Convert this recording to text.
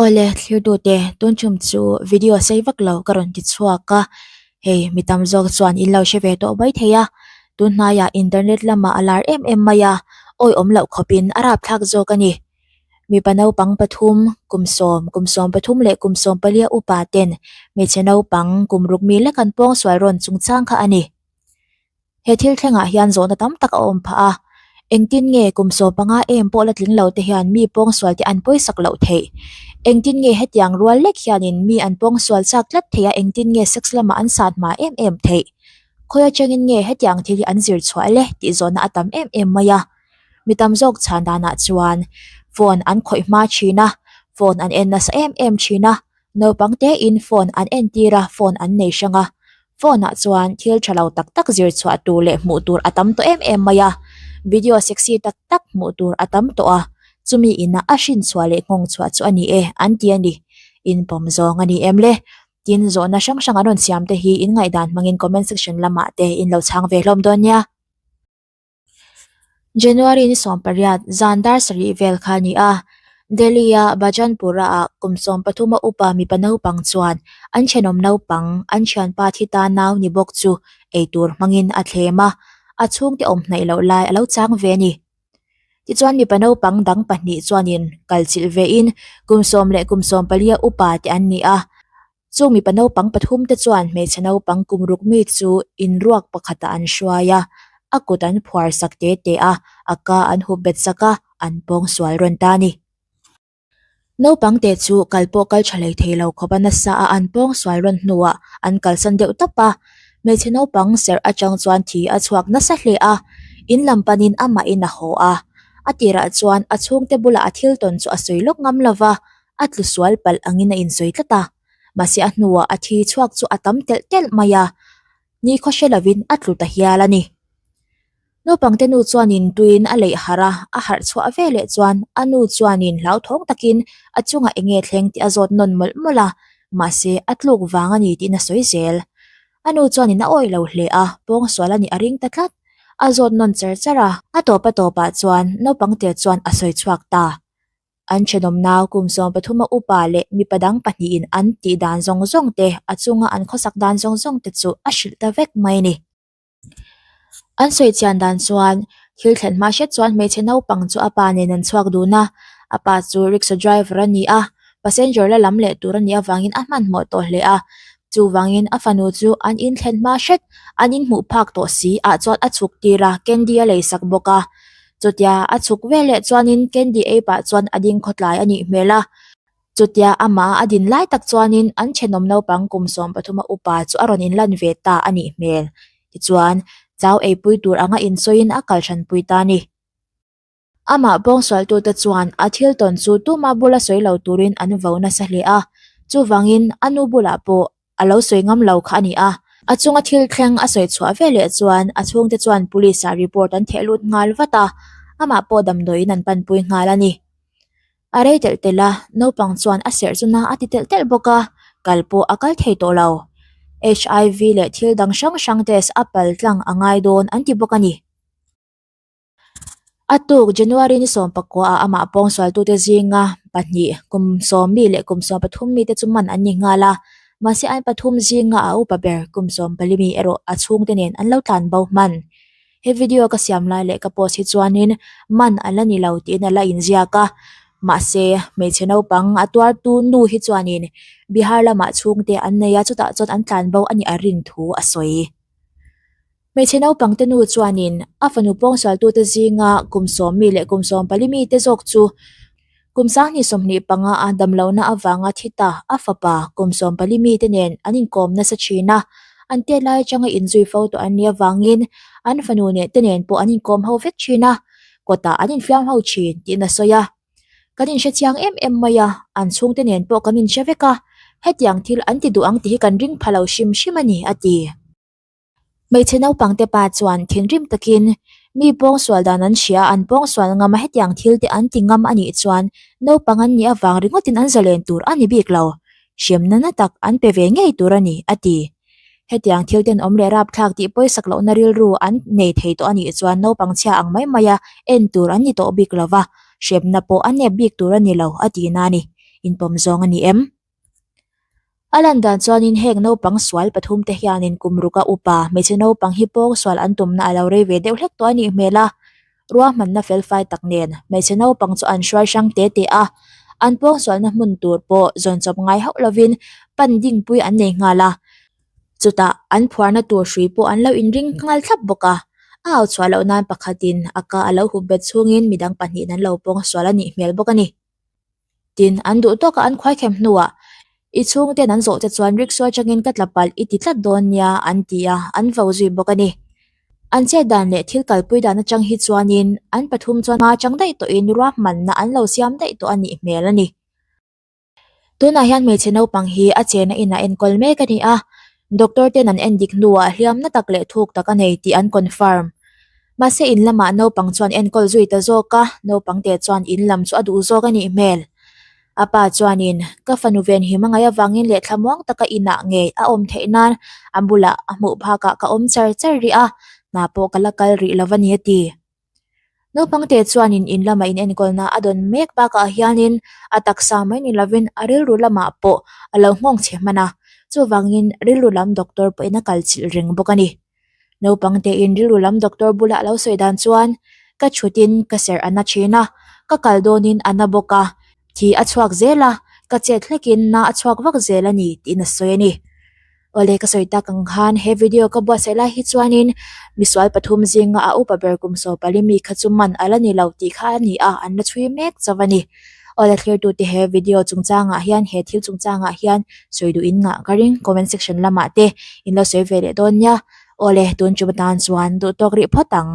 Awle thlirdute tun tum chu video sei vak lo ka rawn ti chhuak a, hei mi tam zawk chuan in lo hre ve tawh mai thei a, tun hnaiah internet lamah a lar em em mai a, awihawm loh khawpin a rapthlak zawk a ni. Mipa naupang pathum, kum sawm, kum sawm pathum leh kum sawm palia upa ten hmeichhe naupang kum ruk mi lek an pawngsual rawn chungchang kha a ni. He thil thlengah hian zawhna tam tak a awm phah a, engtin nge kum 15 em pawh la tling lo te hian mi pawngsual te an pawisak loh theih? Engtin nge hetiang rual lek hianin mi an pawngsual chak tlat theih a engtin nge sex lamah an sat hma em em theih? Khawi atangin nge hetiang thil hi an zir chhuah le tih zawhna a tam em em mai a. Mi tam zawk chhan danah chuan phone an khawih hma thin a, phone an en nasa em em thin a, Naupang tein phone an entir a, phone an nei hrang a. Phone ah chuan thil tha lo tak tak zir chhuah tur leh hmuh tur a tam tawh em em mai a. Video sexy tak tak hmuh tur a tam tawh a, chumi ina a hrin chhuah leh nghawng chhuah chu a ni e an ti a ni. Inpawm zawng a ni em le? Tin, zawhna hrang hrang an rawn siam te hi in ngaihdan hmangin comment section lamah te in lo chhang ve hlawm dawn nia. January ni 18 zan dar sarih vel kha a ni a, Delhi-a Bhajanpura-ah kum 13 a upa mipa naupang chuan an thenawm naupang an thianpa thi ta nau ni bawk chu eitur hmangin a thlem a, a chhungte awm hnaih loh lai a lo chang ve a ni. Tichuan mipa naupang dang pahnih chuanin kalchilh vein kum 10 leh kum 14 a upa te an ni a, Chung mipa naupang pathum te chuan hmeichhe naupang kum ruk mi chu inruak pakhatah an hruai a, a kut an phuar sak te te a, a ka an hup bet sak a, an pawng sual rawn ta a ni. Naupang te chu kal pawh kal tha hlei thei lo khawp a nasa a an pawng sual rawn hnuah an kalsan deuh tawp a, hmeichhe naupang serh atang chuan thi a chhuak nasa hle a, in lam panin amahin a haw a, a tirah chuan a chhungte bulah a thil tawn chu a sawi lawk ngam lova, a tlu sual palh angin a insawi tlat a, mahse a hnuah a thi chhuak chu a tam telh telh mai a, ni khaw hre lovin a tlu ta hial a ni. Naupangte nu chuanin tuiin a leih harh a, a harh chhuah ve leh chuan a nu chuanin hlauthawng takin a chungah eng nge thleng tih a zawt nawn mawlh mawlh a, mahse a tluk vang a ni tiin a sawi zel. A nu chuanin a awih lo hle a, pawngsual a nih a ring ta tlat. A zawt nawn char char a, a tawp a tawpah chuan naupangte chuan a sawi chhuak ta. An thenawm nau kum 13 a upa leh mipa dang pahnihin an tih dan zawng zawng te, a chunga an khawsak dan zawng zawng te chu a hrilh ta vek mai a ni. An sawi chian dan chuan thil thlen hma hret chuan hmeichhe naupang chu a pa nen an chhuak dun a, a pa chu rickshaw driver a ni a, passenger la lam leh tur a nih avangin a hmanhmawh tawh hle a, chuvangin a fanu chu an inthlen hma hret, an inhmuh phak tawh si ah chuan a chhuk tir a, candy a leisak bawk a. Chutia a chhuk vel leh chuanin candy ei pah chuan a ding khawtlai a nih hmel a. Chutia amah a din lai tak chuanin an thenawm naupang kum 13 a upa chu a rawn inlan ve ta a nih hmel. Tichuan, chau eipui tur anga insawiin a kal hranpui ta a ni. Amah pawngsualtute chuan a thil tawn chu tuma bula sawi lo turin an vo nasa hle a. Chuvangin a nu bulah pawh a lo sawi ngam lo kha a ni a. A chunga thil thleng a sawi chhuah ve leh chuan a chhungte chuan police ah report an theh lut nghal vat a, amah pawh damdawiin an panpui nghal a ni. A rei telh telh a, naupang chuan a serh chu na a ti telh telh bawk a, kal pawh a kal thei tawh lo. HIV leh thil dang hrang hrang test a pal tlang a ngai dawn an ti bawk a ni. A tuk January ni 19 ah amah pawngsualtute zinga pahnih kum 10 mi leh kum 13 mi te chu man an ni nghal a, mahse an pathum zinga a upa ber kum 14 mi erawh a chhungte nen an lo tlan bo hman. He video ka siam lai leh ka post hi chuanin man an la ni lo tiin a la inziak a, mahse hmeichhe naupang a tuartu nu hi chuanin Bihar lamah chhungte an nei a, chutah chuan an tlan bo a nih a rin thu a sawi. Hmeichhe naupangte nu chuanin a fanu pawngsualtute zinga kum 10 mi leh kum 14 mi te zawk chu kum 2025 a damlohna avanga thi ta a fapa kum 14 mi te nen an inkawm nasa thin a, an tet lai atanga inzui fo tawh an nih avangin an fanu neh te nen pawh an inkawm ho vek thin a, kawtah an infiam ho thin tiin a sawi a. Kan inhre chiang em em mai a, an chhungte nen pawh kan inhre vek a, hetiang thil an ti duh ang tih hi kan ring pha lo hrim hrim a ni, a ti. Hmeichhe naupangte pa chuan thinrim takin mi pawngsual dan an hria a, an pawngsual ngam a, hetiang thil te an ti ngam a nih chuan naupang an nih avang ringawtin an zalen tur a ni bik lo, hremna na tak an pe ve ngei tur a ni, a ti. Hetiang thil ten awm leh rapthlak tih pawisak lohna rilru an nei thei tawh a nih chuan naupang chhia ang mai maia en tur an ni tawh bik lo va, hremna pawh a nep bik tur a ni lo, a ti na a ni. inpawm zawng a ni em? A lan dan chuanin heng naupang sual pathumte hianin kum ruka upa hmeichhe naupang hi pawng sual an tumna a lo rei ve deuh hlek tawh a nih hmel a. Ruahmanna felfai tak nen hmeichhe naupang chu an hruai hrang te te a, an pawng sualna hmun tur pawh zawn chawp ngai hauh lovin pan dingpui an nei nghal a. Chutah an phuarna tur hrui pawh an lo inring nghal thlap bawk a, a au chhuah loh nan pakhatin a ka a lo hup bet chhungin midang pahnihin an lo pawng sual a nih hmel bawk a ni. Tin, an duh tawka an khuaikhem hnuah, I chhungten an zawh che chuan rickshaw atangin ka tla palh i ti tlat dawn nia an ti a, an vo zui bawk a ni. An chet dan leh thil kalpui dan atang hi chuanin an pathum chuan hma atang daih tawhin ruahmanna an lo siam daih tawh a nih hmel a ni. Tunah hian hmeichhe naupang hi a chena inah enkawl mek a ni a, doctor ten an endik hnuah hliamna tak leh thuk tak a nei tih an confirm. Mahse in lamah naupang chuan enkawl zui ta zawk a, naupang te chuan in lam chu a duh zawk a nih hmel. A pa chuanin ka fanu venhim a ngaih avangin leh thlamuang taka inah ngei a awm theih nan a bulah a hmuh phakah ka awm char char rih a, hna pawh ka la kal rih lo a ni a ti. Naupangte chuanin in lama inenkawlna a dawn mek bakah hianin a taksa mai ni lovin a rilru lamah pawh a lo nghawng chhe hman a, chuvangin rilru lam doctor pawhin a kal chilh reng bawk a ni. Naupangtein rilru lam doctor bula a lo sawi dan chuan ka chhutin ka serh a na thin a, ka kal dawnin a na bawk a, thi a chhuak zel a, ka chet hlekin na a chhuak vak zel a ni tiin a sawi a ni. Awle ka sawi tak ang khan he video ka buatsaih lai hi chuanin misual pathum zinga a upa ber kum saw pali mi kha chu man a la ni lo tih kha a ni a, an la chhui mek chauh a ni. Awle thlirtute he video chungchangah hian he thil chungchangah hian sawi duh in ngah ka ring comment section lamah te in lo sawi ve leh dawn nia. Awle tun tum atan chuan duh tawk rih phawt ang.